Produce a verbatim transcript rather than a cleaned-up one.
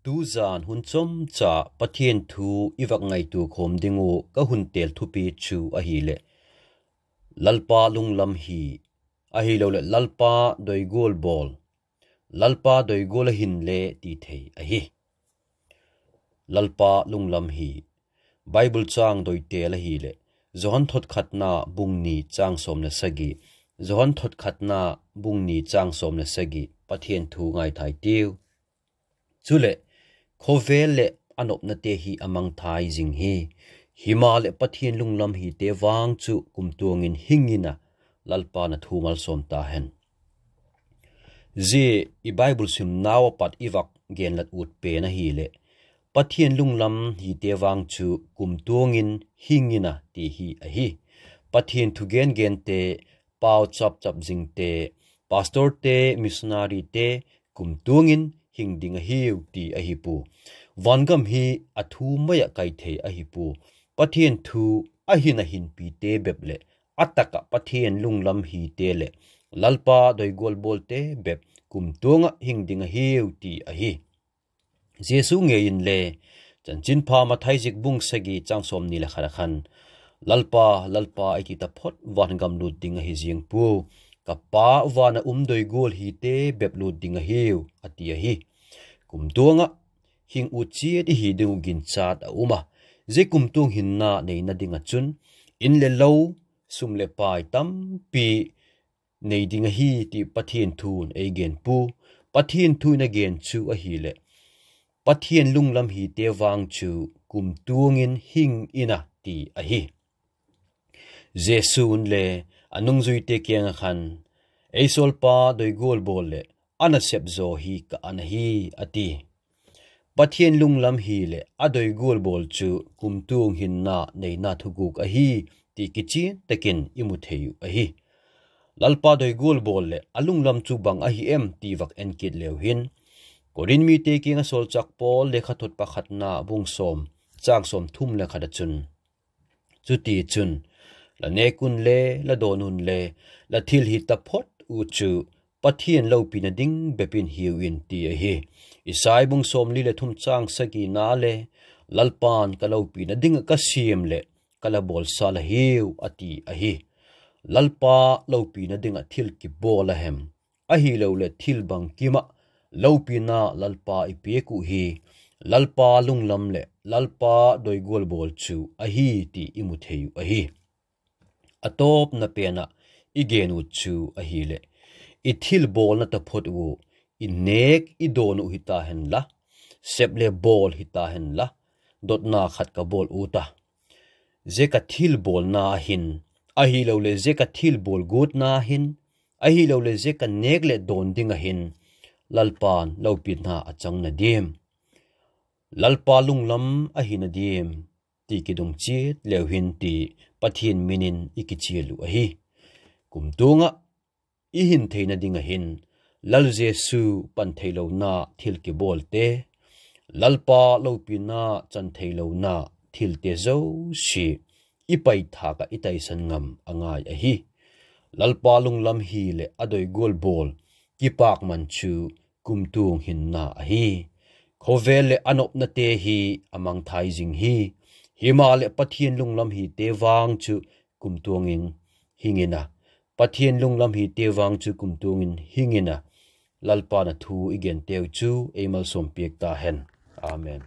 Tu zan hun chomcha Pathian thu i vak ngaitua khawm ding uh ka hun têl thupi chu ahileh, Lalpa lunglam hi, ahiloleh Lalpa doigual bawl, Lalpa doigual a hinle ti thei ahi. Lalpa lunglam hi. Bible châng doi têl ahileh, Johan thot khatna bung ni châng sawm le sagi, Johan thot khatna bung ni châng sawm le sagi, Pathian thu ngaithai tiu. Chuleh, khawvel leh a nopnate hi a mangthai zing hi; himaleh, Pathian lunglam hite vang chu kumtuang in hing in a. Lalpa'n a thu malsawm ta hen. Zia i Bible simnau ah pat i vak genlat ut pen ahileh, Pathian lunglam hite vang chu kumtuang in hing in a ti hi ahi. Pathian thugen gente, pau chapchap zingte, pastorte, missionaryte kumtuang in hing ding ahiu ti ahi pua. Vangam hi a thu mai ah kai thei ahi pua. Pathian thu a hin a hinpite bep leh, a tak ah Pathian lunglam hite leh Lalpa doigual bawlte bep kumtuang ah hing ding ahiu ti ahi. Jesu ngei inle, Chanchinpha Mathai zik bung sagi châng sawmni le khat ah khan, Lalpa, Lalpa, ei ti taphot vangam lût ding ahi ziang pua, ka Pa van ah um doigual hite bep lût ding ahiu, a ti ahi. Kumtuang ah hing ut chiat i hi ding uh ginchat a um a, zia kumtuang hinna neina ding ah chun, in leh lo, sum leh pai tampi nei ding ahi ti Pathian thu'n ei gen pua. Pathian thu in a gen chu ahileh, Pathian lunglam hite vang chu kumtuang in hing in a ti ahi. Jesu'n le a nungzuite kiang ah khan, Ei sawlpa doigual bawl leh a nasep zaw hi ka an ahi, a ti. Pathian lunglam hileh a doigual bawl chu kumtuang hinna neina thuguk ahi ti kichian tak in i mu thei uh ahi. Lalpa doigual bawl leh a lunglam chu bang ahi em ti vak en kit leu hin, Korinth mite kiang ah sawlchâk Paul lekhathot pakhatna bung sawm, châng sawmthum le khat ah chun, Chutichun, la nêk unle, la dawn unle, la thil hi taphot uh chu Pathian lopina ding bep in hiu in, ti ahi. Isai bung sawmli leh thum châng sagina le, Lalpa'n ka lopina ding ah ka siam leh ka la bawlsa la hiu, a ti ahi. Lalpa lopina ding ah thil kibawl a hem? Ahiloleh thil bangkim ah lopina Lalpa i piak uh hi Lalpa lunglam leh Lalpa doigual bawl chu ahi ti i mu thei uh ahi. A tawpna pen ah i gen ut chu ahileh, i thil bawlna taphot uh, i nêk i dawn uh hita henla, sep leh bawl hita henla, dotna khat ka bawl ut a, zia ka thil bawlna hin, ahiloleh zia ka thil bawl guatna hin, ahiloleh zia ka nêk leh dawn ding ah hin, Lalpa'n lopina a chang na diam, Lalpa lunglam ahi na diam, ti kidong chiat leu hin ti Pathian min in i kichial uh ahi. Kumtuang ah i hin theina ding ah hin, Lal Jesu pan theilona thil kibawlte, Lalpa lopina chan theilona thilte zosia i paithâk ah i taisan ngam a ngai ahi. Lalpa lunglam hileh a doigual bawl, kipakman chu kumtuang hinna ahi. Khawvel leh a nopnate hi a mangthai zing hi; himaleh, Pathian lunglam hite vang chu kumtuang in hing in a, Pathian lunglam hite vang chu kumtuang in hing in a. Lalpa'n a thu i genteu chu ei malsawm piak ta hen. Amen.